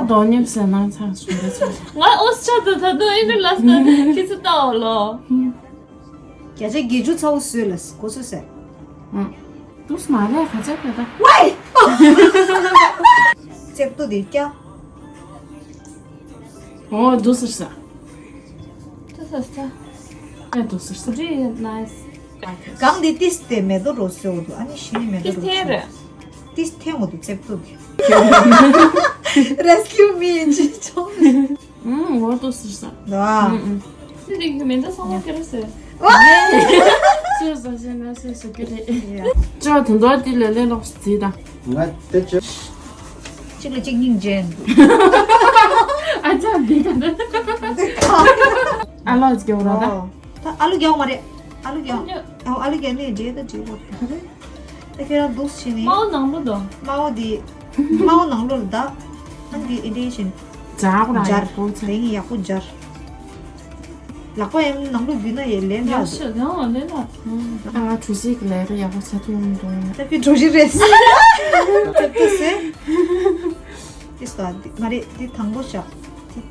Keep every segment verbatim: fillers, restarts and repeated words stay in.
དོ་མཉམ་ཟེར་ནང་ཚང་སུ་འདྲ་ཚོ། ང་ཨོ་སི་ཆ་དུ་ད་དུང་ཨི་ནི་ལ་སྟ་ཁི་ཚི་ཏའོ་ལོ། བརྒྱ་ཆ་བརྒྱད་ཅུ་ཚ་བོ་བཟོས་ལ་གོ་ཚོད་ཟེར། ཨང་། དུས་མ་རེད་ཁ་ཆག་ག་ད། ཝའི། ཙེབ་ཏོ་དེ་སྐྱ། ཨོ་དུས་ཟེར་ས། ཏུས་ཟེར་ས། ཨེ་དུས་ཟེར་ས། རི་ནའི་སི། གང་དེ་ཏིས་དེ་མེ་ཏོ་རོ་སོ་འདུག་ཨ་ནི་ཤི་ནི་མེ་ཏོ་རོ་སོ། ཏིས་ཐེ་རེད། ཏིས་ཐེ་འོ་དུ་ཙེབ་ཏོ་གི། Rescue me ཅི་ཆོག་ཨུམ་འོ་དུ་སི་ས། ཨ། ཨུམ་ཨུམ། ཏི་རིག་གི་མེ་ཏོ་སོང་བ་ཀེ་ར་སེ། སུ་ཟ་ཞེ་ན་སུ་སུ་ཀེ་རེ། ཅོ་དེ་འདོ་ཏི་ལེ་ལེ་ལོག་སི་ད། ང་དེ་ཅོ། གཅིག་ལ་གཅིག་སྙིང་རྗེ་འདུག་ཨ་ཅག་འདི་ག་འདི། ཨ་ལོ་ཅིག་རྒྱག་ར་ད། ད་ཨ་ལུ་རྒྱག་མ་རེད། ཨ་ལུ་རྒྱག་ཨ་ཨ་ལུ་རྒྱག་ནས་རྗེས་ད་རྗེས་ལོ། ད་ཁྱེད་རང་འདུག་བྱས་ནས། དམར་པོ་ནང་ལོ་དང་། དམར་པོ་འདི། དམར་པོ་ནང་ལོ་ལ་ད། ཨ་འདི་ཨེ་འདྲས་བྱས་ནས། སྦྱར་ར་སྦྱར། ཡག་པོ་ཚ། དེ་ཡིན་ཡག་པོ་སྦྱར། ལག་པ་ཡང་ནང་ལོ་བསྡུས་ན་ཡང་ལེན་ཡག་ལ་ཤོད་ཡང་ལ་ལེན་ལ། ཨ་ང་གྲུ་གཟིག་ལས་ར་ཡག་པོ་ཚ་ཐུང་འདུག་ད་ཕི་གྲུ་གཟིག་རེད། ད་ལྟ་སེ། ཏིས་ཏོ་འདི་མ་རེད་འདི་དང་པོ་བཞག་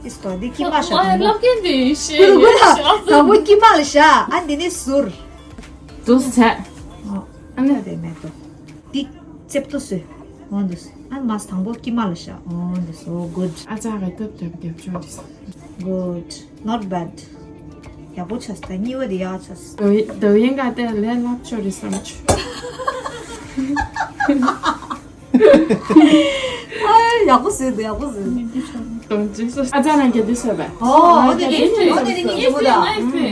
ཏིས་ཏོ་འདི་ཀི་མ་བཞག་དང་པོ། ལབ་མཁན་འདི་ཤེས་ཀུ་ཀུ་ལ་དང་པོ་ཀི་མ་ལ་བཞག་ཨ་འདི་ནི་ཟུར། འདུག་སེ་བྱས། ཨ་ནི་དེ་མེད་དོ། འདི་ཙེབ་ཏོ་སོས། འོ་འདུག་སེ། ཨ་མ་དང་པོ་ཀི་མ་ལ་བཞག་འོ་འདུག་སེ། འོ་good། ཨ་ཅག་གི་སྟབས་བདེ་བོ་རྒྱབ་ཆོག་རེད་བསམ། Good not bad། ཡག་པོ་ཆགས་སོང་། གཉིས་པ་དེ་ཡག་ཆགས་སོང་། ད་ཡིན་ག་དེ་ལས་སླ་པོ་ཆགས་རེད་བསམ་བྱུང་། ཨ་ཡག་པོ་བཟོས་འདུག་ཡག་པོ་བཟོས་འདུག་དོན་ཅི་སོ། ཨ་ཅག་ནང་གི་དེ་བཟོས་པས། ཨོ་ཨོ་དེ་དེ་དེ་དེ་དེ་དེ་དེ་དེ་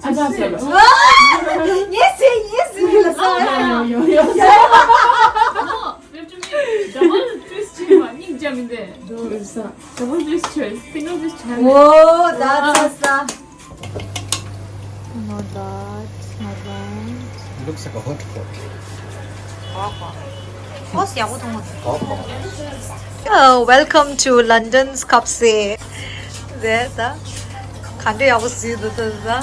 ཨ་ཅག་བཟོས་པས། ངས་ཟེར་ངས་ཟེར་ལ་ས། ཡོ་ཡོ་ཡོ། Double twist བྱས་པ་སྙིང་རྗེ་མི་འདུག་འདུག་ས། Double twist བྱས། Single twist བྱས། ཨོ་ད་ད་ད། Not bad, not bad. Looks like a hot pot. ཨོ་ཡག་པོ་མཐོང་། ཨོ། Oh, welcome to London's Khapse. There, the country I was see the the.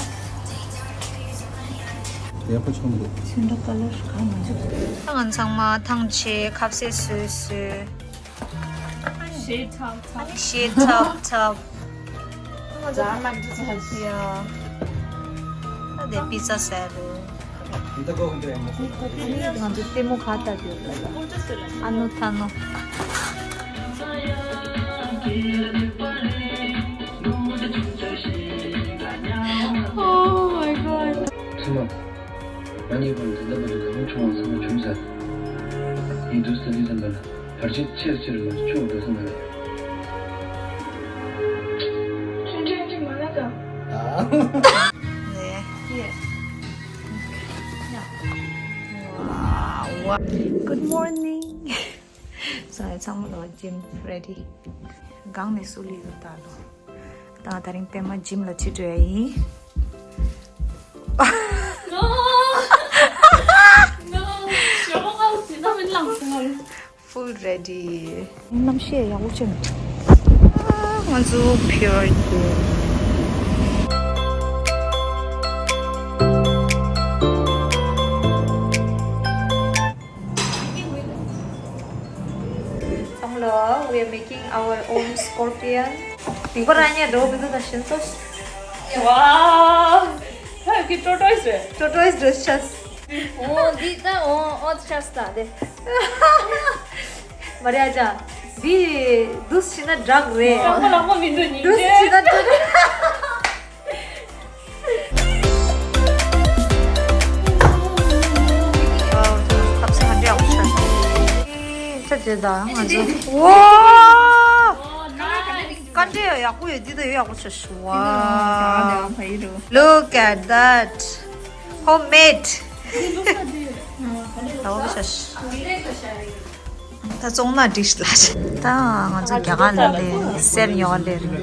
ཡག་པོ་བྱུང་འདུག་ང་ཚང་མ་ཐང་ཆད་ཁ་ཟས་བཟོས་བཟོས། ཤེས་ཐབས་ཐབས། ཤེས་ཐབས་ཐབས། ཡ། ད་དེ་པི་ཛ་ཟེར་རེད། ང་ཚོ་ལྟད་མོ་ག་ལྟ་དུས་ཨ་ནུ་ཐ་ནུ། Oh my god. ང་གཉིས་བར་འཛིན་གྲྭ་བར་དུ་གང་བྱུང་བ་ཚང་མ་བྱུང་ཚར། ཡིན་དུས་ད་ལྟའི་ཙམ་པ་ལ་བར་ཆད་ཆེ་རུ་ཆེ་རུ་མ་བྱུང་བ་འགྲོ་ས་མ་རེད། ཆུང་ཆུང་ཅིག་མ་ལ་དང་། ཨ། ནས། Wow. Good morning. ཚང་མ་ལོ་gym ready. གང་ནས་སུ་ལི་ཡོད་ད་ལོ། ད་ང་དེ་རིང་པད་མ་gym ལ་ཁྲིད་འགྲོ་ཡ་ཡིན། No. No. ཞོགས་པ་ང་ཚོ་ད་མི་ལངས་སོང་། Full ready. གནམ་གཤིས་ཡག་པོ་ཅན། ང་ཚོ་pure gold. ཚང་མ་ལོ། We are making our own scorpion. དེ་པར་ཨ་ཉེ་འགྲོ་བི་དུ་ད་ཤིན་ཏོ། Wow. ཧ་གི་ཏྲོ་ཏྲོ་ཨིས་རེད། ཏྲོ་ཏྲོ་ཨིས་འགྲོ་ཤས། འོ་འདི་ད་འོ་འོ་ཤས་ད་དེ། མ་རེད་ཨ་ཅག་འདི་འདུག་ཕྱིན་ན་drug རེད། ལག་པ་ལག་པ་མི་འདུག་ཉིན་འདུག་ཕྱིན་ན་drug། ཁབ་ས་ཧ་འདྲ་ཡག་པོ་ཆགས་སོང་། ཨེ། ཆ་ཇེ་ད་ང་ཚོ། ཝ། ཀ་འདྲ་ཡག་པོ་ཡོད། འདི་ད་ཡག་པོ་ཆགས་སོང་། ཝ། Look at that. Homemade. ཡག་པོ་ཆགས་སོང་། ད་བཙོང་ན་འགྲིག་ལ། ད་ང་ཚོ་རྒྱ་གར་ལ་ལས་གསེར་ཉོ་བ་ལས་རེད།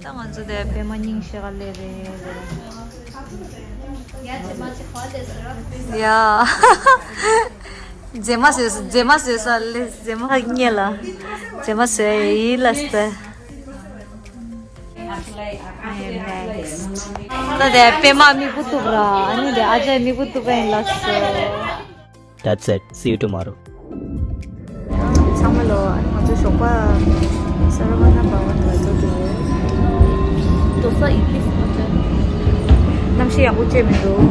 ད་ང་ཚོ་དེ་པད་མ་རྙིང་ཤེས་ག་ལས་རེད། ཡ། རྫས་མ་བཟོས་ས། རྫས་མ་བཟོས་ས་ལས་རྫས་མ་རྙེད་ལ། རྫས་མ་བཟོས་ཡིན་ལ་སྟེ། ད་དེ་པད་མ་མིག་བུ་གཏུབ་ར། ཨ་ནི་དེ་ཨ་ཅག་མིག་བུ་གཏུབ་པ་ཡིན་ལགས་སོ། That's it. See you tomorrow. ཚང་མ་ལོ། ཨ་ནི་ང་ཚོ་ཞོགས་པ་སཱ་ར་ཝ་ན་བྷ་ཝན་ལ་འགྲོ་འདུག། རྡོ་ས་ཨི་ཏི་སི་ནང་ཚན། གནམ་གཤིས་ཡག་པོ་ཅིག་མི་འདུག།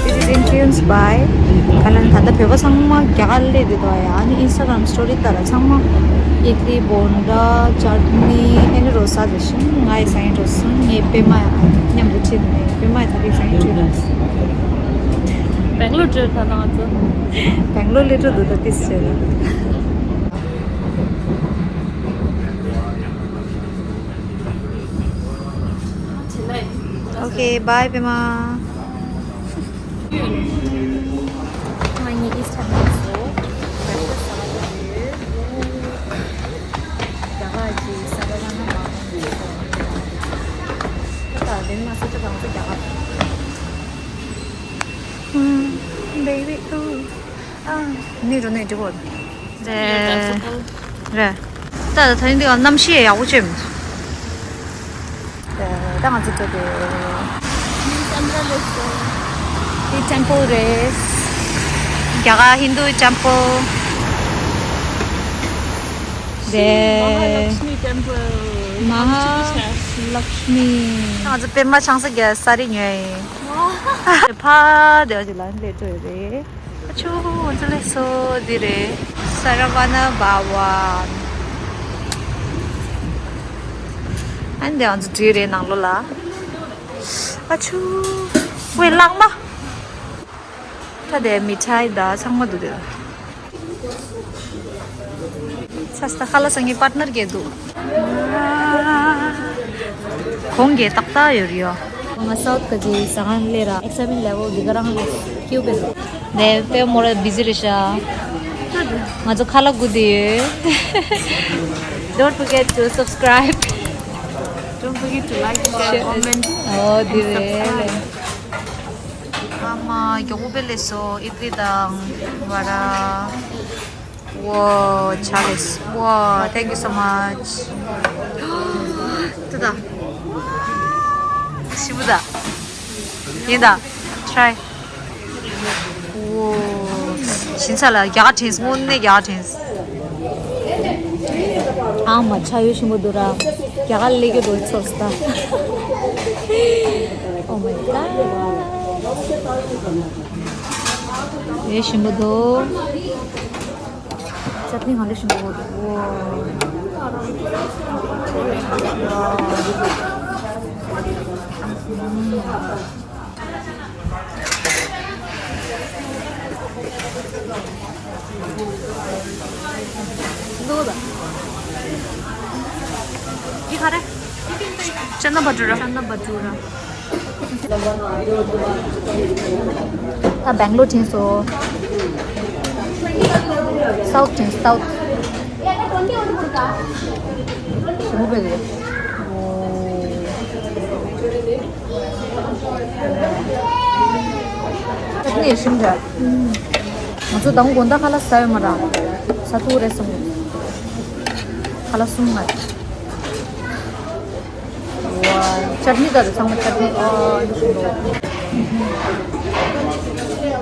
It is influenced by ག་ལ་ད་ལྟ་བོད་པ་ཚང་མ་རྒྱ་གར་སླེབས་དེ་དོ་ཡ། ཨ་ནི་ཨིན་སི་ཊ་གྷ་རམ་སི་ཊོ་རི་ལྟར་ཚང་མ་ཨི་ཏི་ལི་བོན་ཌ་ཅར་ནི་ཨེ་ནི་རོ་ས་དེ་བཞིན་ང་ཡི་ཟ་ཡིན་འགྲོ་སོང་། ངས་པད་མ་མཉམ་དུ་ཁྲིད་ནས། པད་མ་ཡི་ད་རེས་ཟ་ཡིན་ཁྲིད་ནས། བེང་ལོར་འགྲོ་ད་ང་ཚོ། བེང་ལོར་སླེབས་འགྲོ་འདུག་ད་ཏིས་བྱས་ན། Okay, bye, པད་མ། ང་གཉིས་ཨིས་ཊར་ནས་སོ། བེག་ཕ་སི་ཟ་བ་ཡོད། རྒྱ་གར་གྱི་ས་ཆ་ལ་ན་མ་ཧོང་གི་སོ། ད་དེ་ན་ས་ཆ་གང་ཚོ་རྒྱ་གར། Baby, ooh, ah, ནི་རོ་ནི་འདྲི་བོ། རེད། རེད། ད་ད་ཐེངས་འདི་ག་གནམ་གཤིས་ཡག་པོ་བྱས་མི་འདུག། ད་ང་ཚོ་འགྲོ་དེ། འདི་ཊེམ་པལ་རེད། རྒྱ་གར་ཧིན་དུ་ཊེམ་པལ་རེད། Mahalakshmi temple. མ་ཧཱ་ལཀྵྨི། ང་ཚོ་པད་མ་ཆང་ས་རྒྱ་ས་རི་ཉོས་ཡིན། ཕ་དེ་བ་ཞིག་ལ་སླེབས་འགྲོ་ཡོད་རེད། ཨ་ཆུ་འོ་ཙི་ལེ་སོ་འདི་རེད། སཱ་ར་ཝ་ན་བྷ་ཝན། ཨ་ནི་དེ་ང་ཚོ་འགྲིག་རེད་ནང་ལོགས་ལ། ཨ་ཆུ། ཝེ་ལག་མ། ད་དེ་མི་ཐའི་ད་ཚང་མ་འདུག་དེ། ས་སྟ་ཁ་ལ་སང་གི་པར་ཊི་ནར་གྱི་འདུག། གོང་གི་ཏག་ཏག་ཡོད་རེད་ཡོ། ང་སའུ་ཐི་ག་ཅི་ཟ་ཁང་ལས་ར་ཨེག་སའི་མེན་ཊི་ལེ་ཝལ་འདི་ག་རང་རེད། ཀྱུ་བེ་རེད། ནས་པད་མོ་ར་བི་ཟི་རེད་ཤག། ང་ཚོ་ཁ་ལག་སྒུག་བསྡད་ཡོད། Don't forget to subscribe. Don't forget to like, share, comment, and subscribe. ཨ་མ་མགྱོགས་པོ་སྤེལ་ལེ་སོ། ཨི་ཏི་ལི་དང་བ་ར། Wow, ཆ་ལེ་སོ། Wow, thank you so much. ཏི་ད། ཞིམ་པོ་ད། ཡིན་ད། Try. Wow, ཞིམ་ཚ་ལ་རྒྱ་གར་དྲན་སོང་། དངོས་གནས་རྒྱ་གར་དྲན་སོང་། ཨ་མ་ཆ་ཡོད་ཞིམ་པོ་འདུག་ར། རྒྱ་གར་སླེབས་རྒྱུ་འདུག་ཚོར་སོང་ད། Oh my god. ཡོད་ཞིམ་པོ་འདུག། ཅ་ཊི་ནི་གང་འདྲ་ཞིམ་པོ་འདུག། འདུག་ད། འདི་ག་རེ། ཅ་ན་བ་ཊུ་ར། ཅ་ན་བ་ཊུ་ར། ད་བེང་ལོར་དྲན་སོང་། སའུ་ཐི་དྲན་སོང་། སའུ་ཐི། ཞིམ་པོ་དཔེ་རེད། ཨོ། ཅ་ཊི་ནི་ཞིམ་རེད། ང་ཚོ་དང་དགོང་དག་ཁ་ལག་ཟ་ཡོད་མ་རེད། ཟ་ཐུབ་རེད་བསམ་གི། ཁ་ལག་གསུམ་མ་རེད། ཝ། ཅ་ཊི་ནི་ད་རེད། ཚང་མ་ཅ་ཊི་ནི། ཨ། འདི་ཞིག་འགྲོ།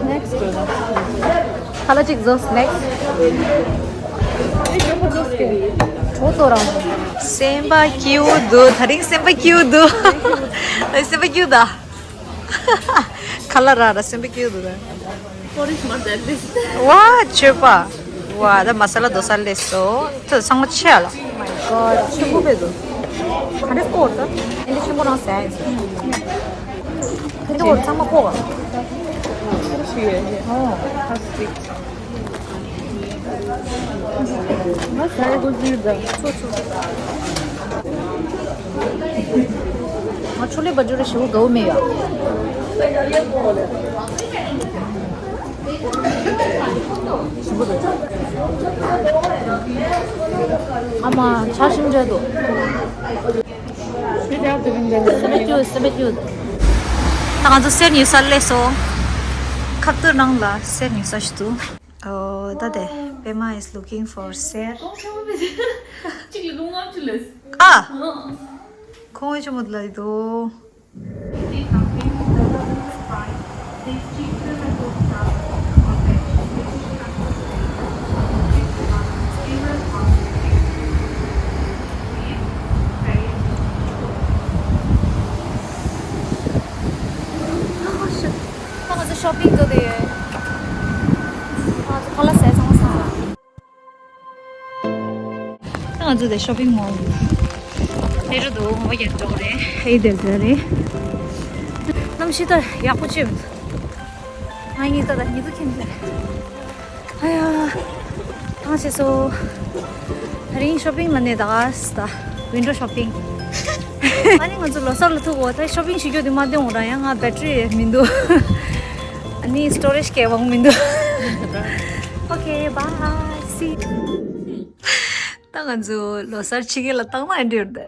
Next. ཁ་ལག་ཅིག་བཟོ། Next. གྲོ་ཏོ་རང་། སེམས་པ་སྐྱིད་པོ་འདུག། ད་རིང་སེམས་པ་སྐྱིད་པོ་འདུག། སེམས་པ་སྐྱིད་པོ་ད། ཁ་ལག་རག་ར་སེམས་པ་སྐྱིད་པོ་འདུག་ད། What is more than this? ཝ། ཆོས་པ། ཝ། ད་མ་ས་ལ་རྡོ་ས་སླེབས་སོང་། ད་ཚང་མ་ཆེ་ལ། Oh my god. ཆེན་པོ་དཔེ་འདུག། ག་འདྲ་སྐོར་ད། ཨེ་འདི་ཆེན་པོ་རང་ཟ་ཡིན། ཁ་འདི་སྐོར་ཚང་མ་སྐོར་ག། ཨོ། ང་ཟ་ཡི་གོ་ཟིར་ད། ཆོ་ཆོ། ང་ཆོ་ལེ་བ་ཇུ་རེ་ཞིའུ་གའུ་མེ་ཡ། ཨ་མ་ཆ་ཞིམ་འདྲ་འདུག། སེམས་པ་སྐྱིད། སེམས་པ་སྐྱིད། ད་ང་ཚོ་གསེར་ཉོ་སར་སླེབས་སོང་། ཁ་ཐུག་ནང་ལ་གསེར་ཉོ་ས་ཞིག་འདུག་ཨོ་ད་དེ། Pema is looking for གསེར། གཅིག་ལ་ལུང་ཨ་ཅི་ལས། ཨ། ཁོང་ཆུ་མོ་ལ་འདུག་ང་ཚོ་shopping འགྲོ་བསྡད་ཡོད། ང་ཚོ་ཁ་ལག་ཟས་ཚང་མ་ཟ། ད་ང་ཚོ་དེ་shopping mall ལ་འགྲོ་འདུག་ངོ་མ་རྒྱག་འགྲོ་གི་རེད། ཨེ་དེར་འགྲོ་རེད། གནམ་གཤིས་ད་ཡག་པོ་ཅིག་མི་འདུག་ང་གཉིས་ད་ད་ཉི་གདུགས་ཁེངས་ཏེ། ཨ་ཡ། ཐང་ཆད་སོང་། དེ་རིང་shopping ལ་ནས་ད་ག་ས་ད་window shopping ཨ་ནི་ང་ཚོ་ལོ་གསར་ལ་ཐུག་གོ་ད་shopping བྱེད་རྒྱུ་དེ་མ་བདེ་འོང་ར་ཡང་ང་battery མི་འདུག་ཨ་ནི་storage གས་དབང་མི་འདུག Okay, bye. See. ད་ང་ཚོ་ལོ་གསར་ཕྱི་རྒྱལ་ལ་བཏང་ན་འདྲི་ཡོད་དེ།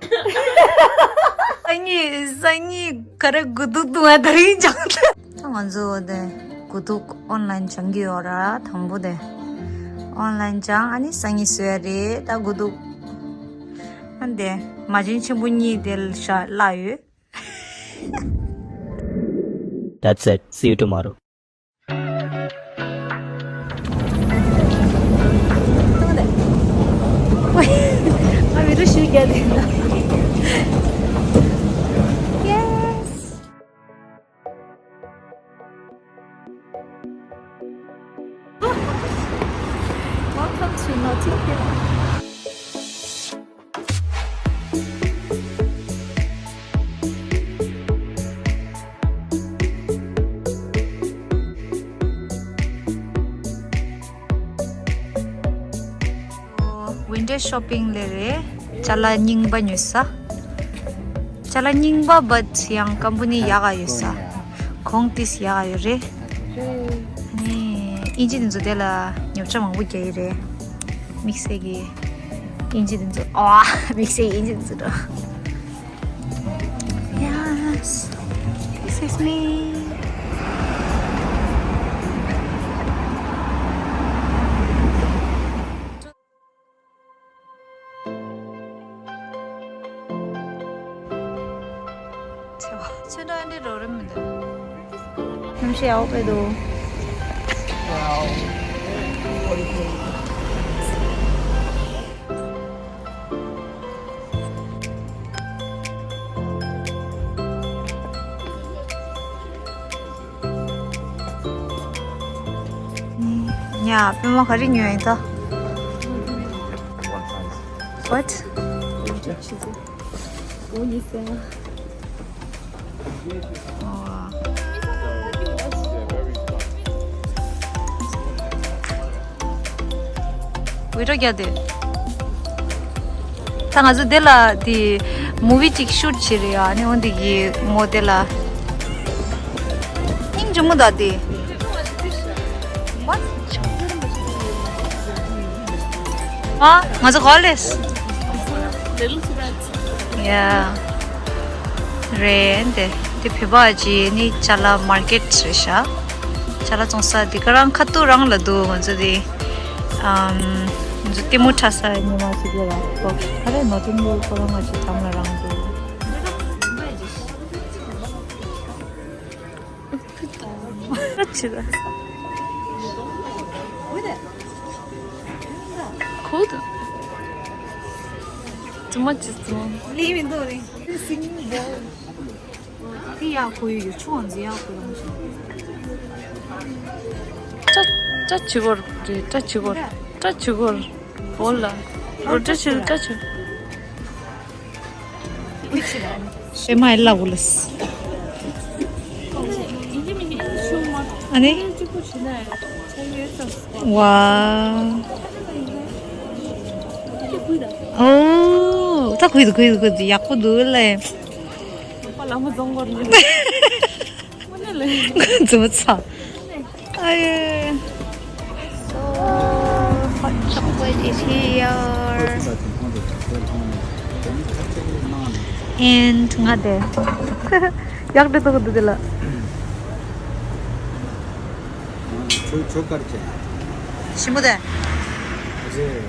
སང་ཉིན་སང་ཉིན་ག་རེ་དགུ་ཐུག་འདུག་ང་དེ་རིང་སྦྱངས་ཏེ། ད་ང་ཚོ་དེ་དགུ་ཐུག་online སྦྱང་གི་ཡོད་ར་དང་པོ་དེ། online སྦྱང་ཨ་ནི་སང་ཉིན་བཟོ་ཡ་རེད་ད་དགུ་ཐུག་ཨ་ནི་དེ་མ་བྱན་ཆེན་པོ་གཉིས་དེ་ལ་ཤ་བརླག་ཡོད། That's it. See you tomorrow. ང་བི་ཌི་ཡོ་ཤུཊ་རྒྱག་དེ་ཡིན་ན། Yes. Welcome to Notting Hill. Window shopping ལས་རེད། ཅ་ལག་རྙིང་པ་ཉོ་ས། ཅ་ལག་རྙིང་པ་but ཡང་company ཡག་ག་ཡོད་ས། གོང་ཏིས་ཡག་ག་ཡོད་རེད། ཨ་ནི་ཨིན་ཇི་དེ་ཚོ་དེ་ལ་ཉོ་ཆ་མང་པོ་རྒྱག་གི་རེད། དམིགས་བསལ་གྱི་ཨིན་ཇི་དེ་ཚོ་ཨ་དམིགས་བསལ་གྱི་ཨིན་ཇི་དེ་ཚོ་འགྲོ། Yes, this is me. ཚོན་ཁྲ་འདི་རོ་རེ་མི་འདུག་གནམ་གཤིས་ཡག་པོ་འདུག་ཉ་པད་མ་ག་རེ་ཉོས་ཡིན་ད། What? ཝི་ཌི་ཡོ་རྒྱག་དེ། ད་ང་ཚོ་དེ་ལ་དེ་movie གཅིག་shoot བྱེད་རེད་ཡ། ཨ་ནི་འོ་འདི་གི་མོ་དེ་ལ་སྙིང་རྗེ་མོ་ད་དེ། ཨ་ང་ཚོ་ག་ལས། Yeah. རེད་དེ། དེ་བོད་པ་ཅི་ནི་ཅ་ལག་མར་ཀེཊ་རེད་ཤག་ཅ་ལག་བཙོང་ས་དེ་ག་རང་ཁ་ཐུག་རང་ལ་འདུག་ང་ཚོ་དེ་ཨམ། ང་ཚོ་ལྟད་མོ་འཁྲབ་ས་ཉི་མ་ཞིག་ཡོད་ལ་ཁོ་ག་རེ་ནོ་ཊིང་ཧིལ་ཁོ་རང་ང་ཅི་དམ་ལ་རང་འདུག་ཅི་ལ། ཁོ་ད། ཙུམ་མ་ཅི་ཙུམ་མ། ལས་མི་འདུག་རེད། དེ་ཡག་པོ་ཡོད། ཆུ་བང་ཟི་ཡག་པོ་ཡོད། སྐྲ་སྐྲ་བྱི་བོར་རེད། སྐྲ་བྱི་བོར། སྐྲ་བྱི་བོར། བོར་ལ། རོ་སྐྲ་བྱི་སྐྲ་བྱི། ཤེ་མ་ཨེ་ལ་བུ་ལས། ཨ་ནི། ཝ། ཨོ། ད་གུས་འདུག་གུས་འདུག་གུས་འདུག་ཡག་པོ་འདུག་ལེ། ཙུམ་ཚ། ཨ་ཡེ། So, hot chocolate is here. And ང་དེ། ཡག་འདྲ་འདུག་འདུག་དེ་ལ། ཆོ་ཆོ་དཀར་ཅན། ཞིམ་པོ་དེ། རེད།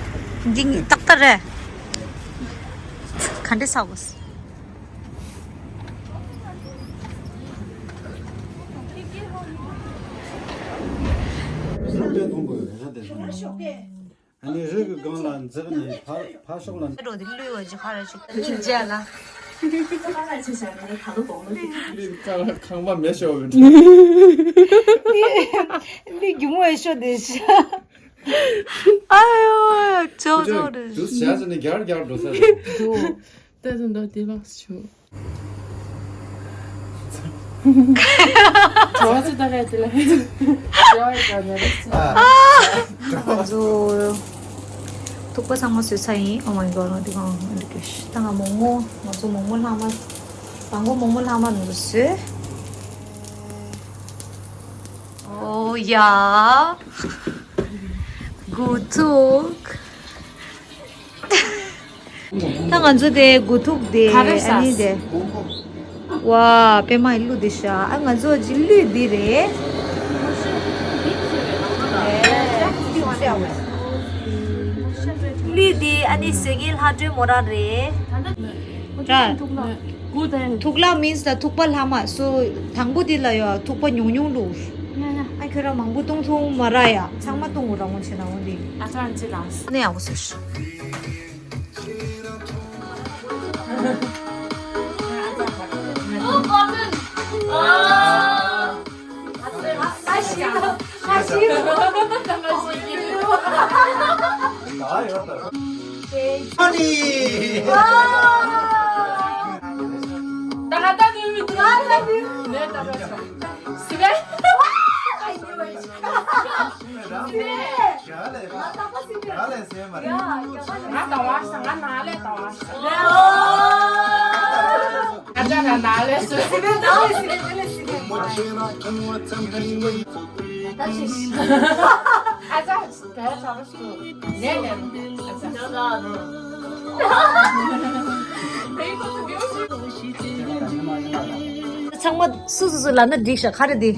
འདི་ཏག་ཏག་རེད། ག་འདྲ་ཟ་དགོས། ས་དེ་མཐོང་དགོས་རེད། ས་དེ་མཐོང་དགོས། ཨ་ནི་རི་གི་སྒང་ལ་འཛེགས་ནས་ཕར་ཕར་ཕྱོགས་ལ། འགྲོ་དེ་ཀླུའི་བ་ཇི་ཁ་ར་ཞིག་ཀླུའི་རྗེས་ལ། ཀླུའི་རྐང་ཁང་པ་མེ་ཤོར་བའི་འདྲ། ཀླུའི་རྒྱུ་མོ་ཡ་ཤོ་དེ་ཤ། ཨ་ཡོ་ཅོ་ཅོ་རེ། དུས་བྱས་ཟིན་ནས་རྒྱར་རྒྱར་འགྲོ་ས་རེད། འགྲོ། ལྟ་ཙམ་འདྲ་དེ་ལགས་ཆུ། གྲོགས་ཚོ་ད་ག་དེ་ལ། ང་ཚོ་ཐུག་པ་ཚང་མ་བཟོས་ཚར་ཡིན། Oh my god ང་འདི་གང་འདི་གི་ད་ང་མོག་མོག་ང་ཚོ་མོག་མོག་ལྷག་མ། དང་པོ་མོག་མོག་ལྷག་མ་ང་ཚོ་བཟོས། Oh yeah དགུ་ཐུག་ད་ང་ཚོ་དེ་དགུ་ཐུག་དེ་ག་རེ་ཟ། ཨ་ནི་དེ། ཝ། པད་མ་ཡི་གླུ་དེ་ཤ། ཨ་ང་ཚོ་ཅི་གླུ་འདི་རེད། གླུ་འདི་ཨ་ནི་ཟེར་མཁན་ལྷ་སྒྲོན་མོ་རང་རེད། ར། ཐུག་ལ་means ད་ཐུག་པ་ལྷག་མ་སོ། དང་པོ་དེ་ལ་ཡོད་ཐུག་པ་ཉུང་ཉུང་ལུགས། ཨ་ཁྱོད་རང་མང་པོ་བཏུང་ཐུང་མ་ར་ཡ། ཚང་མ་བཏུང་རང་ངོ་ཆེ་ན་འོ་འདི། ཨ་ཅག་ཅི་དང་། ནས་ཡག་པོ་ཟེར། ཚང་མ་སུ་སུ་སུ་ལབ་ན་འགྲིག་ཤག་ག་རེ་འདི།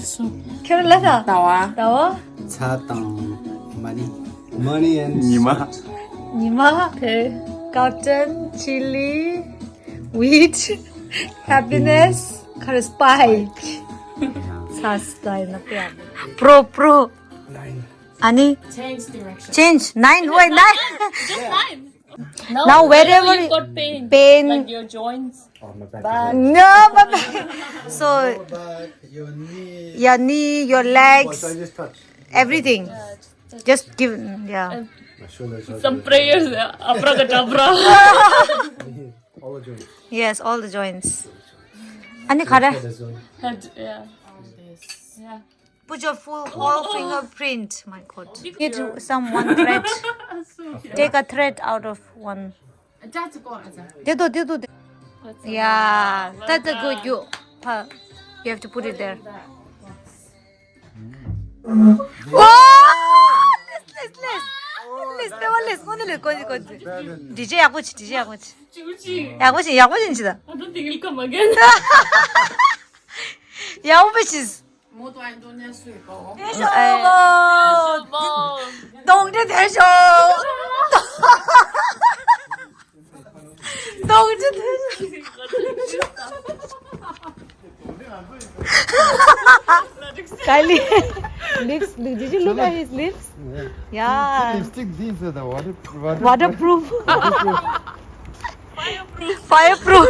སུ། ཁྱོད་ལ་ད། ཟླ་བ། ཟླ་བ། ཚྭ་དང་money. Money and ཉི་མ། ཉི་མ། དེ། cotton, chili, wheat, happiness, ག་རེ་spike. ཚྭ་spike ན་པེ། pro pro. Nine. ཨ་ནི། Change direction. Change nine. Why nine? Just nine. Now wherever you've got pain, pain, like your joints. Oh, my back. Back. No, my back. So, lower back, your knee, your knee, your legs, oh, so I just touch everything. Yeah, just, just give, yeah. And my shoulders are some good. Prayers, yeah. Abracadabra. All the joints. Yes, all the joints. ཨ་ནི་ག་རེ། Head, yeah. All this. Yeah. Put your full, all fingerprint. My God. Need some one thread. Take a thread out of one. དེ་དོ་དེ་དོ་དེ། Yeah, that's a good you. You have to put it there. Wow! Let's, let's, let's. Let's, let's, let's. DJ ཡག་པོ་བྱེད། DJ ཡག་པོ་བྱེད། ཡག་པོ་བྱེད། ཡག་པོ་བྱེད་ཅི་ད། I don't think he'll come again. ཡག་པོ་བྱེད། མོ་དང་ཨ་འདོན་ནས་སུས་གོ། དེ་ཤོག་གདོང་འདྲེ་དེ་ཤོག་གདོང་འདྲེ་དེ་ཤོག Kylie, lips, did you look at his lips? Yeah. Lipstick, these are the water, water, waterproof. Waterproof. Fireproof.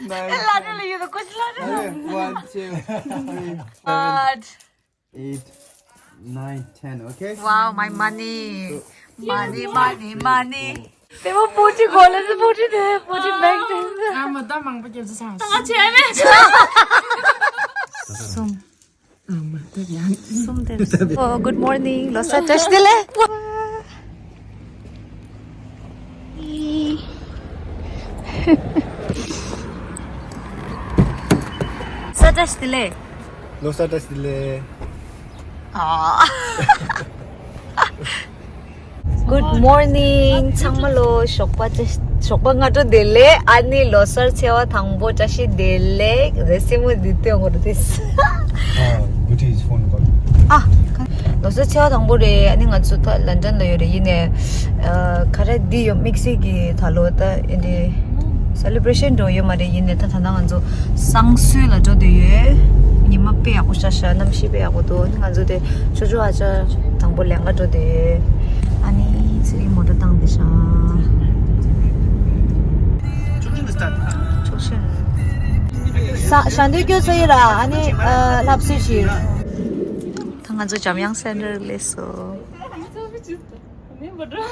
Nice. Lateral, you the question lateral. One, two, three, four, eight, nine, ten, okay? Wow, my money. Money, money, money. They were putting all of the putting there, putting back there. ང་མ་ད་མང་པོ་སྐྱེལ་ཚུལ་ཚང་སོང་། གསུམ། ཨ་མ་ད་ཡང་གསུམ་དེ། Oh, good morning. ལོ་གསར་བཀྲ་ཤིས་བདེ་ལེགས། གསར་བཀྲ་ཤིས་བདེ་ལེགས། ལོ་གསར་བཀྲ་ཤིས་བདེ་ལེགས། ཨ། Good morning. ཚང་མ་ལོ་ཞོགས་པ་བཀྲ་ཤིས། ཞོགས་པ་སྔ་དྲོ་བདེ་ལེགས། ཨ་ནི་ལོ་གསར་ཚེས་པ་དང་པོ་བཀྲ་ཤིས་བདེ་ལེགས། རེ་སེ་མོ་འདི་སྟོན་དགོས་རེད། ཨ། Booty is phone call. ཨ། ལོ་གསར་ཚེས་པ་དང་པོ་རེད། ཨ་ནི་ང་ཚོ་ད་ལན་ཀྲན་ལ་ཡོད་རེད། ཡིན་ནའི་ཨ། ག་རེ་འདི་ཡོད། དམིགས་བསལ་གྱི་ད་ལོ་ད་ཨེ་འདི་སེ་ལེ་བྷ་རེ་ཤན་འགྲོ་ཡོད་མ་རེད། ཡིན་ནའི་ད་ད་ལྟ་ང་ཚོ་བསང་གསོལ་ལ་འགྲོ་བསྡད་ཡོད། ཉི་མ་དཔེ་ཡག་པོ་ཤར་ཤག་གནམ་གཤིས་དཔེ་ཡག་པོ་འདུག་ཨ་ནི་ང་ཚོ་དེ་ཆོས་ཆོས་ཨ་ཅག་དང་པོ་ལེན་ག་འགྲོ་བསྡད་ཡོད། ཨ་ནི་ཚེ་རིང་མོ་ཊ་བཏང་བསྡད་ཤག་ཆོག་ཤེས། ས་ཞལ་འདོན་སྐྱོར་ཚར་ཡོད་ར། ཨ་ནི་ཨ། ལྷ་གསོལ་ཞིག་ད་ང་ཚོ་འཇམ་དབྱངས་སེན་ཊར་སླེབས་སོང་། བཀྲ་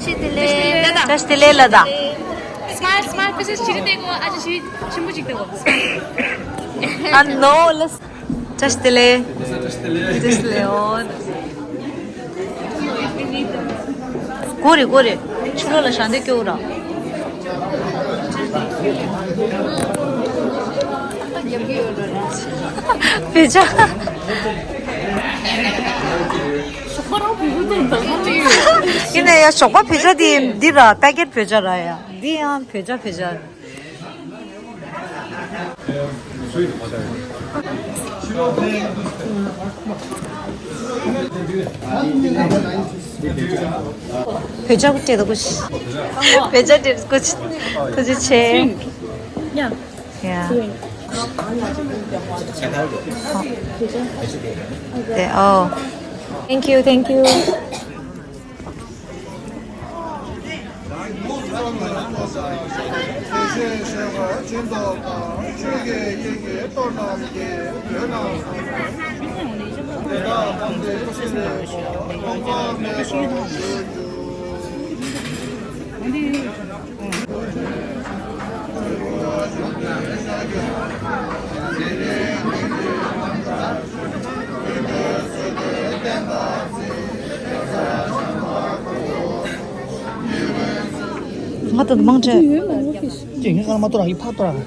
ཤིས་བདེ་ལེགས། བཀྲ་ཤིས་བདེ་ལེགས་ལ་ད། སྨལ་སྨལ་ཕི་སེས་ཅི་རིགས་བསྟན་གོ་ཨ་ཅེ་ཞི་ཆེན་པོ་ཅིག་བསྟན་གོ་ཨ་ནོ་ལེས། བཀྲ་ཤིས་བདེ་ལེགས། བཀྲ་ཤིས་བདེ་ལེགས། ཨོ། གོ་རེ་གོ་རེ། ཕྱི་ལོགས་ལ་ཞལ་འདོན་སྐྱོར་ར། བོད་ཇ། ཞོགས་པ་རང་བོད་ཇ་དང་འདང་མ་ཡོད། ཡིན་ནའི་ཡ་ཞོགས་པ་བོད་ཇ་དེ་འདི་ར་པེ་ཀེཊ་བོད་ཇ་ར་ཡ། འདི་ཡང་བོད་ཇ་བོད་ཇ། བོད་ཇ་སྤྲད་དོ་ཀུ་ཤི། བོད་ཇ་སྤྲད་ཀུ་ཤི། ཐུགས་རྗེ་ཆེ། Yeah. Yeah. Swing. Yeah. Oh. Thank you, thank you. ང་ད་མང་ཆེ། ཀྱེ་ངས་ང་མ་གཏོར་ར་ཡི་ཕ་གཏོར་ར།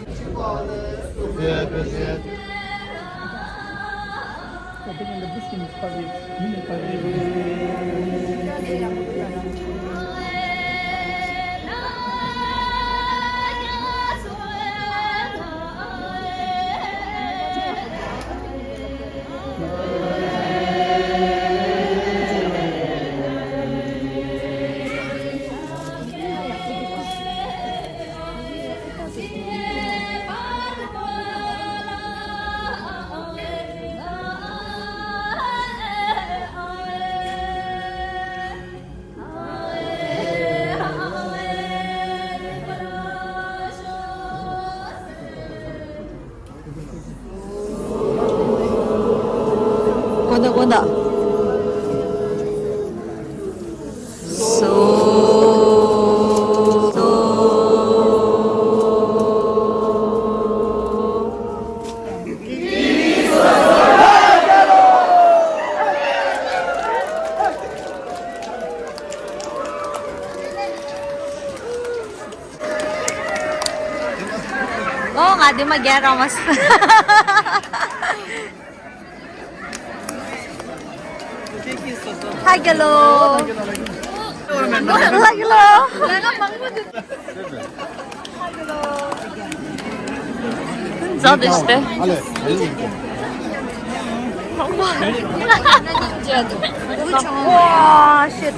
དགོན་བདག་དགོན་བདག་སོ། ཨོ་ང་འདི་མ་རྒྱལ་ར་མ་སོང་། ཧ་གི་ལོ། ལ་གི་ལོ། ཛ་དེ་སྟེ། ཝ་ཤིཊ།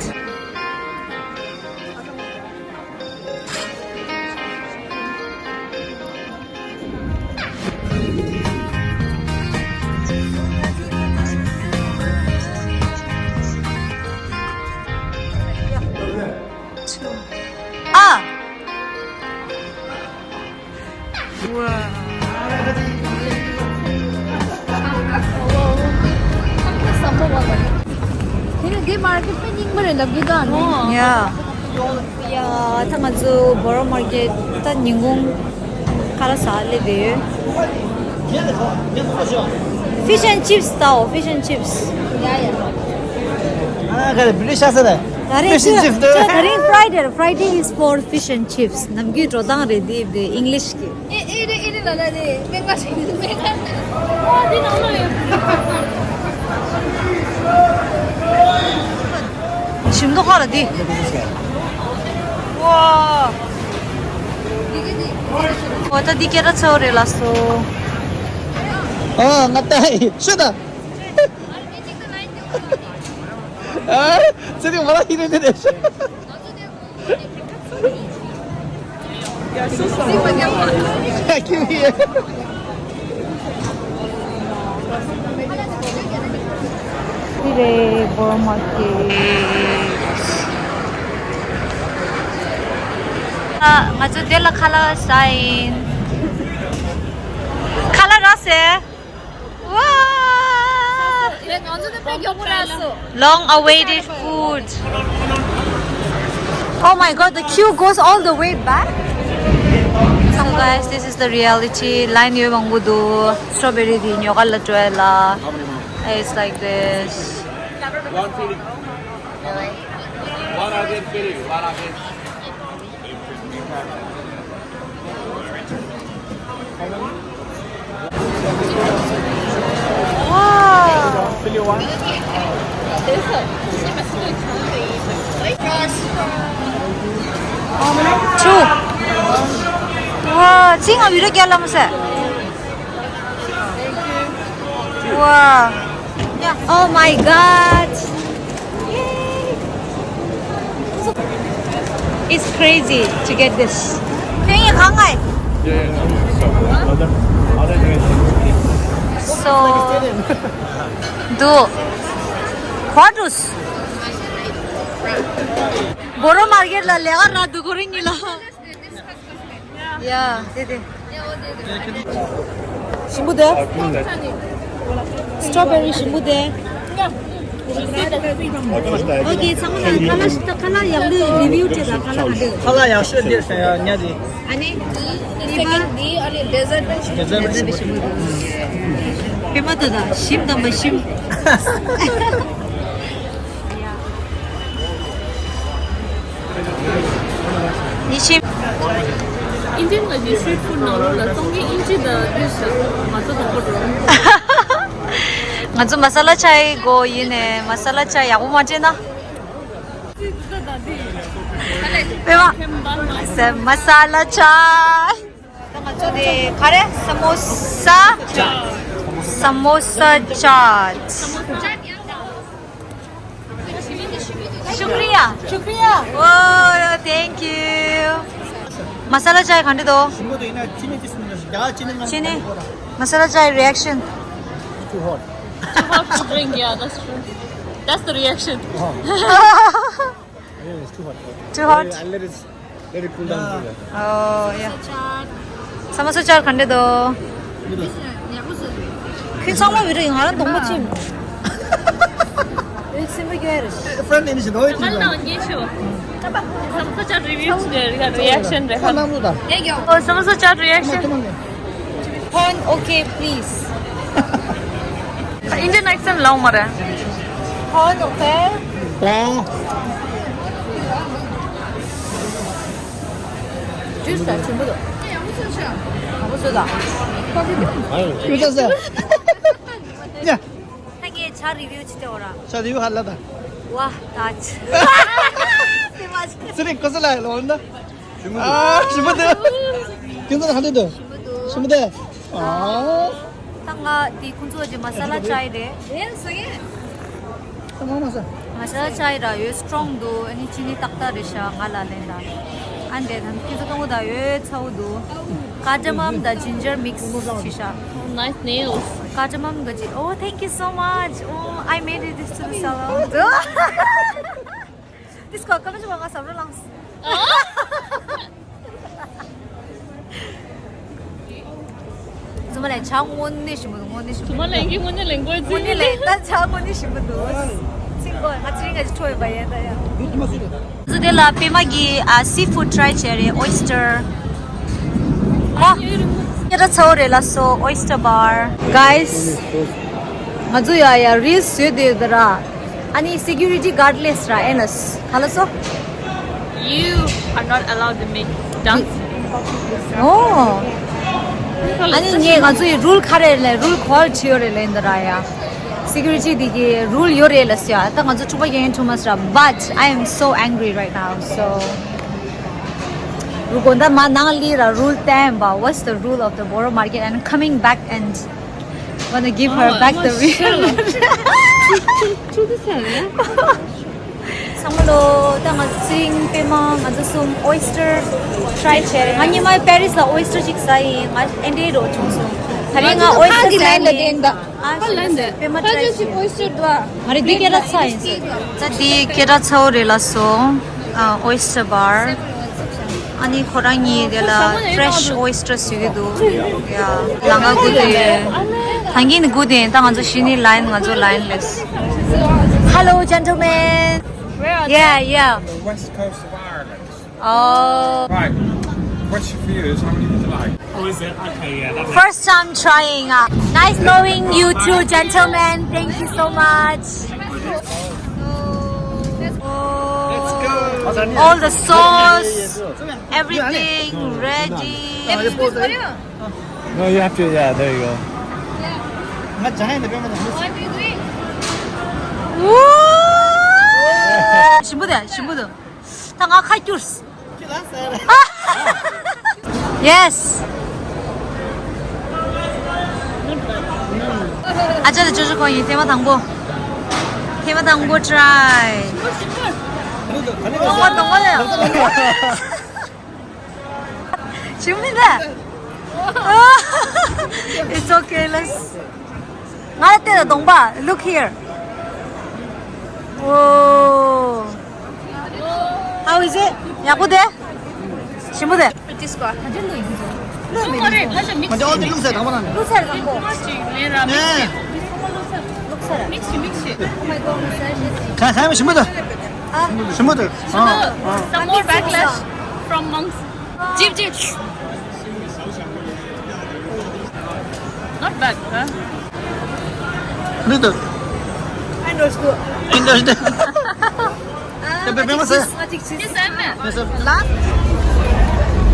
ཨ། ཝ། མར་ཀེཊ་དཔེ་རྙིང་པ་རེད་ལབ་ཀྱི་འདུག་ཨ་ནི། ཡ། ཡ། ད་ང་ཚོ་བོ་རོ་མར་ཀེཊ་ད་ཉིན་གུང་ཁ་ལག་ཟ་སླེབས་བསྡད་ཡོད། Fish and chips དའོ། Fish and chips. ཡ་ཡ། ཨ་ག་རེ་བི་ལི་ཤ་ས་རེད། ད་རེས་Fish and chips དེ། ད་རེས་Friday. Friday is for fish and chips. ནམ་རྒྱུན་འགྲོ་སྟངས་རེད་འདི་འདི་ཨིང་ལིཤ་གི། ཨེ་ཨེ་རེད་ཨེ་རེད་ལ་ལ་རེད། སྨན་ཁང་ཞིག་སྨན་ཁང་། ཨ་འདི་ནང་ལ་ཡོད། ཞིམ་མདོག་ཁ་ལ་འདི། ཝ། འོ་ད་འདི་སྐད་གྲགས་ཚ་བོ་རེད་ལགས་སོ། ཨ་ང་ད་ཤི་ད། ཨ་ཙི་ཏི་མ་ལ་ཧི་རེ་ཏེ་རེ་ཤི། འདི་རེད་བོ་རོ་མར་ཀེཊ། ཨ་ང་ཚོ་དེ་ལ་ཁ་ལག་ཟ་ཡིན། ཁ་ལག་རག་སོང་། Wow! Long awaited food. Oh my god, the queue goes all the way back. So guys, this is the reality. Line ཡོད་མང་པོ་འདུག་སི་ཊོ་བེ་རི་དེ་ཉོ་ག་ལ་འགྲོ་ཡ་ལ། It's like this. One feeling. One again feeling. One again. Two. 와, 칭아 위로 잘라보세요. 와. Oh my god. It's crazy to get this. Can you hang on? So, do. What is? Boro market la lega ra du goring nila. ཡ། དེ་དེ། ཞིམ་པོ་དེ། སི་ཊོ་བེ་རི་ཞིམ་པོ་དེ། ཨོ་ཀེ། ཚང་མ་ལ་ཁ་ལག་ཞིག་ད་ཁ་ལག་ཡག་ལོས་རི་བིའུ་བྱེད་ད། ཁ་ལག་ག་འདྲ། ཁ་ལག་ཡག་ཤོས་འདི་ཡ་ཉ་དེ། ཨ་ནི། གཉིས་པ། ཨ་ནི་ཌེ་ཟར་ཊི་ཞིམ་པོ་དེ། པད་མ་ད་ད་ཞིམ་དང་མ་ཞིམ། ཡེ་ཤེས། ཨིན་ཇི་ཡན་གྱི་སི་ཊི་ཕུཌ་ནང་ལོགས་ལ་གཙོ་གྱི་ཨིན་ཇི་དང་ཨིང་ལིཤ་མ་ཚོ་དང་པོ་འགྲོ། ང་ཚོ་མ་ས་ལ་ཅའི་དགོས་ཡིན་ནས་མ་ས་ལ་ཅ་ཡག་པོ་མ་སྤྲད་ན། པད་མ། མ་ས་ལ་ཅ། ད་ང་ཚོ་དེ་ག་རེ། ས་མོ་ས། ས་མོ་ས་ཅཱཊ། ཤུཀ་རི་ཡ། ཤུཀ་རི་ཡ། Oh, thank you. མ་ས་ལ་ཅའི་ག་འདྲ་འདུག་ཞིམ་པོ་འདུག་ཡིན་ན་ཅི་ནི་ཅི་སུ་མི་འདུག་ཅི་ནི་ཅི་ནི། མ་ས་ལ་ཅའི་རི་ཨེག་ཤན། Too hot. Too hot to drink, yeah, that's true. That's the reaction. Oh. Yeah, it's too hot. Too hot? I'll let it, let it cool down. Oh, yeah. Samosa chaat ག་འདྲ་འདུག་ཁྱོད་ཚང་མ་བི་རི་ང་རང་གདོང་པ་ཅིམ། འོད་སེམས་པ་སྐྱོ་རེ། Friend ནས་ཞིག་འོད་ཅིམ། Samosa chaat review reaction རེད། ཁོ་ནང་ལོ་ད། Oh, samosa chaat reaction. Phone okay, please. Indian accent ལའོ་མ་རེད། Phone okay. ཨོ། ཇུས་ད་ཆེན་པོ་འདུག་ཡག་པོ་བཟོས་ད། ཡག་པོ་བཟོས་ད། ཡ། ད་ངས་ཇ་རི་བིའུ་བྱེད་དེ་འོ་ར། ཇ་རི་བིའུ་ཧ་ལ་ད། ཝ་ད་ཆི། དེ་མ་ཆི། ཙི་རིག་གོ་ས་ལ་ལོ་ན། ཞིམ་པོ་འདུག་ཨ། ཞིམ་པོ་འདུག་ཁྱོད་ཚོ་ཧ་ལས་འདུག་ཞིམ་པོ་འདུག་ཨ། ད་ང་དེ་ཁོང་ཚོ་གི་མ་ས་ལ་ཅའི་རེད། ཨེ་ཟེར་གི། ད་མ་མ་ས། མ་ས་ལ་ཅའི་ར་ཡོད་སི་ཊོང་འདུག་ཨ་ནི་ཅི་ནི་ཏག་ཏག་རེད་ཤག་ང་ལ་ལེན་ད། ཨ་འདྲས་ད་ཁྱོད་ཚོ་གཏོང་གི་ད་ཡོད་ཚ་བོ་འདུག cardamom དང་ginger mix བྱས་ཤག Nice nails. Cardamom ག་ཅི། Oh, thank you so much. Oh, I made it this to the salon. This ཁོ་ཀ་མ་ཅི་བ་ང་བསམ་བློ་བླངས། ཚང་མ་ལ་ཇ་དངོས་གནས་ཞིམ་པོ་འདུག་དངོས་གནས་ཞིམ་པོ་འདུག་ཚང་མ་ལ་ཡིན་གྱི་དངོས་གནས་ལེན་དགོས་ཚིག་དངོས་གནས་ལེན་ད་ཇ་དངོས་གནས་ཞིམ་པོ་འདུག་ང་ཚོ་རིང་ག་ཅིག་འཕྲོ་ཡོད་པ་ཡིན་ད་ཡ། ང་ཚོ་དེ་ལ་པད་མ་གི་ཨ་སི་ཕུཌ་ཊི་རའི་བྱས་རེད། ཨོ་ཡི་སི་ཊར། ཨོ། སྐད་གྲགས་ཚ་བོ་རེད་ལ་སོ། ཨོ་ཡི་སི་ཊར་བར། གའི་སི། ང་ཚོ་ཡ་ཡ་རིལ་སི་བཟོས་དུས་ད་ར། ཨ་ནི་སི་ཀུ་རི་ཊི་གཱཌ་ལེས་ར་ཨེ་ནས། ག་ལ་སོ། You are not allowed to make dance in public with your ཨོ། ཨ་ནི་ངས་ང་ཚོ་ཡི་རུལ་ག་རེ་ལས་རུལ་གོ་བ་བྲིས་ཡོད་རེད་ལས་འདི་ར་ཡ། སི་ཀུ་རི་ཊི་འདི་གི་རུལ་ཡོད་རེད་ལ་སོ་ཡ། ད་ང་ཚོ་འཁྲུག་པ་རྒྱག་མཁན་འཁྲུག་མ་སོ་ར། But I am so angry right now, so. རུལ་གོ་ད་མ་ནང་ལི་ར་རུལ་བསྟན་པ། What's the rule of the Boro market and coming back and wanna give her back the real. ཚང་མ་ལོ། ད་ང་ཚིང་པད་མ་ང་ཚོ་གསུམ་ཨོ་ཡི་སི་ཊར་ཊི་རའི་བྱས་རེད། ང་ཉི་མ་པེ་རི་སི་ལ་ཨོ་ཡི་སི་ཊར་ཅིག་ཟ་ཡིན། ང་ཨེ་འདྲའི་རོ་བྱུང་སོང་། ད་རེས་ང་ཨོ་ཡི་སི་ཊར་ཟ་ཡིན། ཨ་ཤི་པད་མ་ཊི་རའི་བྱས། ང་རེ་འདི་སྐད་གྲགས་ཚ་ཡིན་ཟེར། ད་འདི་སྐད་གྲགས་ཚ་བོ་རེད་ལ་སོ། ཨོ་ཡི་སི་ཊར་བར། ཨ་ནི་ཁོ་རང་གཉིས་དེ་ལ་ཕི་རེ་ཤི་ཨོ་ཡི་སི་ཊར་ཟེར་གྱི་འདུག་ཡ། ལམ་ཁ་སྒུག་དེ། ད་གིན་སྒུག་དེ། ད་ང་ཚོ་གཞི་ནས་ལའིན། ང་ཚོ་ལའིན་ལས། Hello, gentlemen. Where are Yeah, they? Yeah. The west coast of Ireland. Oh. Right. Question for you is, how many would you like? Oh, is it? Okay, yeah. First time trying. Uh, nice knowing you two gentlemen. Thank you so much. Oh, all the sauce, everything ready. No, you have to, yeah, there you go. Woo! ཞིམ་པོ་འདུག་ཞིམ་པོ་འདུག་ད་ང་ཁ་སྐྱུར། Yes. ཨ་ཅག་ལ་ཅོ་ཅོ་ཁོ་ཡིན། ཐེངས་མ་དང་པོ། ཐེངས་མ་དང་པོ་ཊི་རའི། དང་པོ་དང་པོ་ལ། ཞིམ་མི་འདུག It's okay, let's. ང་ལ་བལྟས་ད་གདོང་པ། Look here. Oh. How is it? ཡག་པོ་འདུག་ཞིམ་པོ་འདུག This one. ལུག་མི་འདུག་ང་ཚོ་ཨོ་དེ་ལུག་ཟེར་དང་པོ་ན། ལུག་ཟེར་དང་པོ། ལུག་ཟེར། མིག་སི་མིག་སི། Oh my god, ལུག་ཟེར། ག་ག་ཞིམ་པོ་འདུག་ཞིམ་པོ་འདུག་ཨ། Some more backlash from monks. ཅིབ་ཅིབ། Not bad, huh? འདི་འདུག I understood. I understood. ཨ། ད་པད་པད་མ་ཟེར། ཅི་ཟེར་ནས། ལ།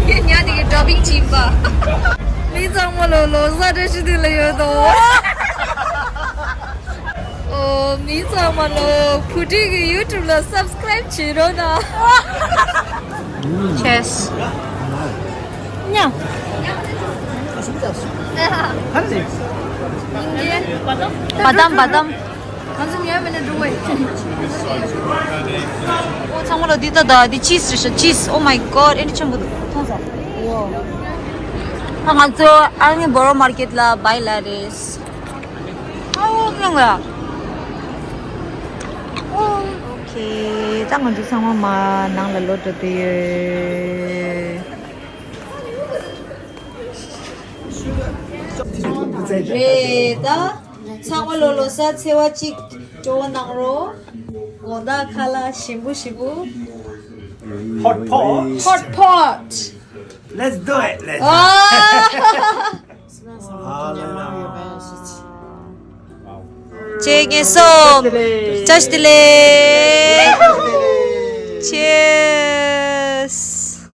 ངས་ཉ་ནི་གི་ཌ་བིང་བྱིན་པ། མི་ཚང་མ་ལོ་ལོ་གསར་བཀྲ་ཤིས་བདེ་ལེགས་ཡོད་དོ། ཨོ། མི་ཚང་མ་ལོ་བུ་ཁྲིད་ཀྱི་ཡུ་ཊུབ་ལ་སབ་སི་ཀ་རའིབ་བྱེད་རོགས་གནང་། Cheers. ཉ། བ་དམ་བ་དམ། ང་ཚོ་ཉལ་མེད་ན་འགྲོ་བས། ཨོ་ཚང་མ་ལོ་འདི་ལྟ་ད། འདི་ཅིས་རེད་ཤག་ཅིས། Oh my god, ཨེ་འདྲ་ཆེན་པོ་འདུག་མཐོང་ས། ཨོ། ད་ང་ཚོ་ཨ་ནི་བོ་རོ་མར་ཀེཊ་ལ་བྷའི་ལ་རེད། ཨོ་སྙིང་ལ། ཨོ། ཨོ་ཁེ། ད་ང་ཚོ་ཚང་མ་མར་ནང་ལ་ལོག་འགྲོ་འདོད་ཡོད། རེད་ད། ཚང་མ་ལོ་ལོ་གསར་ཚེས་པ་གཅིག་སྤྲོ་བོ་གནང་རོགས། དགོང་དག་ཁ་ལག་ཞིམ་པོ་ཞིམ་པོ། Hot pot. Hot pot. Let's do it. Let's do it. ཨ། ལྕེ་རྒན་སོ། བཀྲ་ཤིས་བདེ་ལེགས། Cheers.